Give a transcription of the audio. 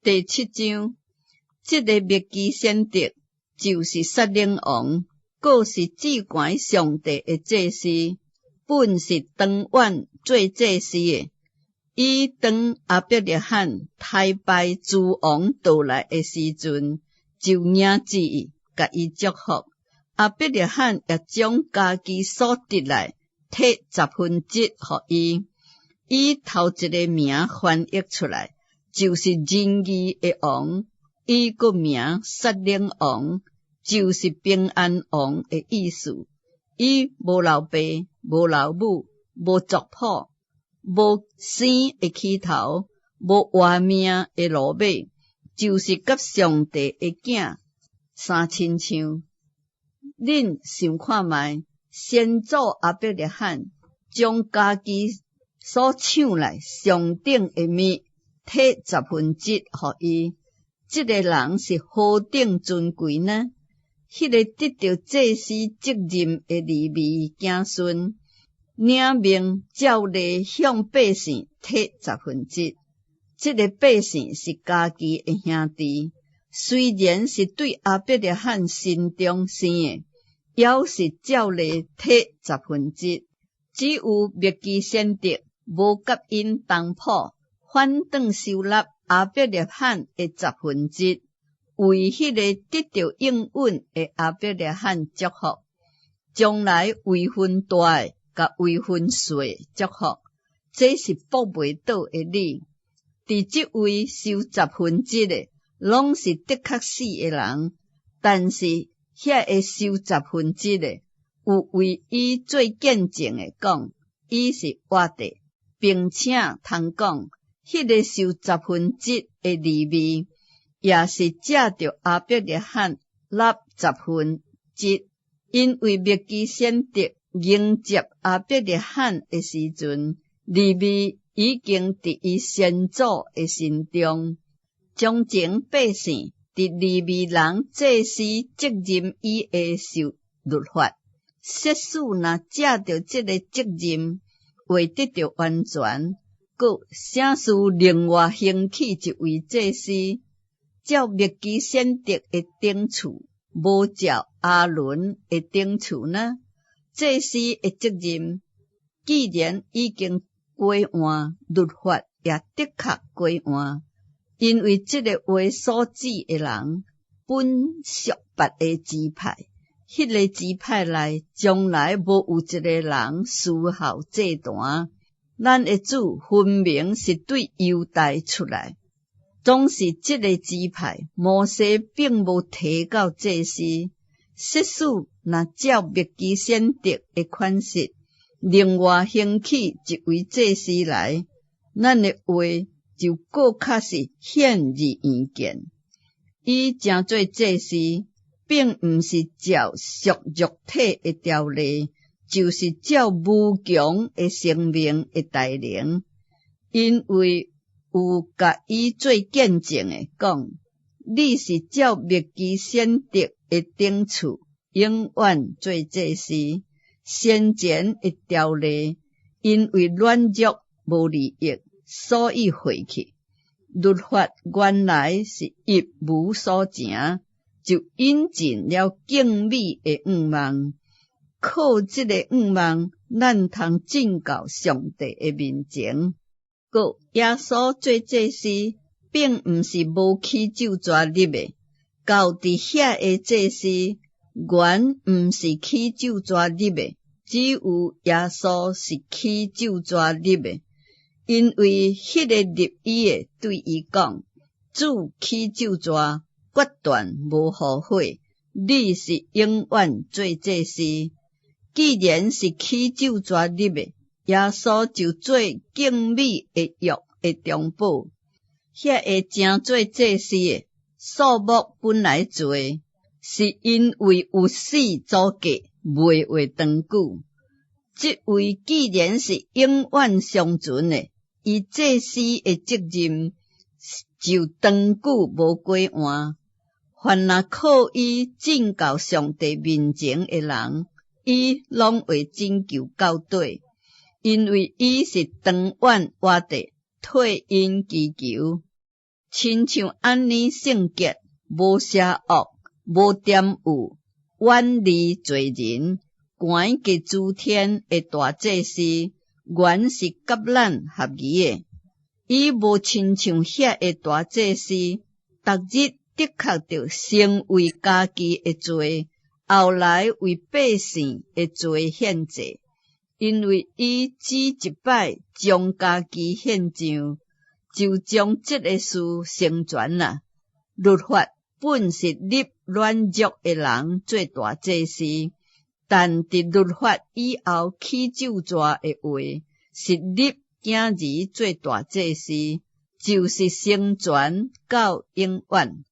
第七章，這个麥基洗德就是撒冷王，閣是至懸上帝的祭司，本是長遠做祭司的。伊當亞伯拉罕刣拜諸王倒來的時陣，就迎接伊，共伊祝福。亞伯拉罕也將家己所得來提十分之一予伊。伊頭一个名翻譯出來，就是仁義的王。伊閣名撒冷王，就是平安王的意思。伊無老爸，無老母，無族譜，無生的起頭，無活命的落尾，就是佮上帝的囝相親像。恁想看覓，先祖亞伯拉罕將家己所搶來上等的物，提十分之一予伊，這个人是何等尊貴呢？彼个得著祭司職任的利未子孫，領命照例向百姓提十分之一。這个百姓是家己的兄弟，雖然是對亞伯拉罕身中生的，猶是照例提十分之一。只有麥基洗德無佮𪜶同譜，反轉收納亞伯拉罕的十分之一，為彼个得著應允的亞伯拉罕祝福，將來位份大的共位份細的祝福，這是駁袂倒的理。佇這位收十分之一的，攏是的確死的人，但是遐个收十分之一的，有為伊做見證的講，伊是活的，並且通講，彼个收十分之一的利未，也是藉著亞伯拉罕納十分之一，因為麥基洗德迎接亞伯拉罕的時陣，利未已經佇伊先祖的身中。從前百姓佇利未人祭司職任以下受律法，設使若藉著這个責任未得著完全，閣啥事另外興起一位祭司，照麥基洗德的等次，無照亞倫的等次呢？祭司的責任既然已經過換，律法也的確過換，因為這个話所指的人本屬別个支派，彼个支派內從來無有一个人侍候祭壇。咱的主分明是對猶大出來，總是這个支派，摩西並無提到祭司。設使若照麥基洗德的款式，另外興起一位祭司來，咱的話就閣較是顯而易見。伊成做祭司，並毋是照屬肉體的條例，就是照無窮的生命的大能。因為有共伊做見證的講，你是照麥基洗德的等次，永遠做祭司。先前的條例因為軟弱無利益，所以廢去。律法原來是一無所成，就引進了敬美的願望。靠這个願望，咱通進到上帝的面前。閣耶穌做祭司，並毋是無起咒詛立的。到佇遐个祭司，原毋是起咒詛立的，只有耶穌是起咒詛立的。因為彼个立伊的對伊講：主起咒詛，決斷無後悔，你是永遠做祭司。既然是起咒詛立的，耶穌就做敬美的約的中保。遐个成做祭司的數目本來濟，是因為有死阻隔，袂會長久。這位既然是永遠長存的，伊祭司的職任就長久無過換。凡若靠伊進到上帝面前的人，伊攏會拯救到底，因為伊是長遠活的，替𪜶祈求。親像按呢聖潔，無邪惡，無玷污，遠離罪人，懸過諸天的大祭司，原是佮咱合宜的。伊無親像遐个大祭司，逐日的確著先為家己的罪，後來為百姓的罪獻祭，因為伊只一擺將家己獻上，就將這个事成全啦。律法本是立軟弱的人做大祭司，但佇律法以後起咒詛的話，是立囝兒做大祭司，就是成全到永遠。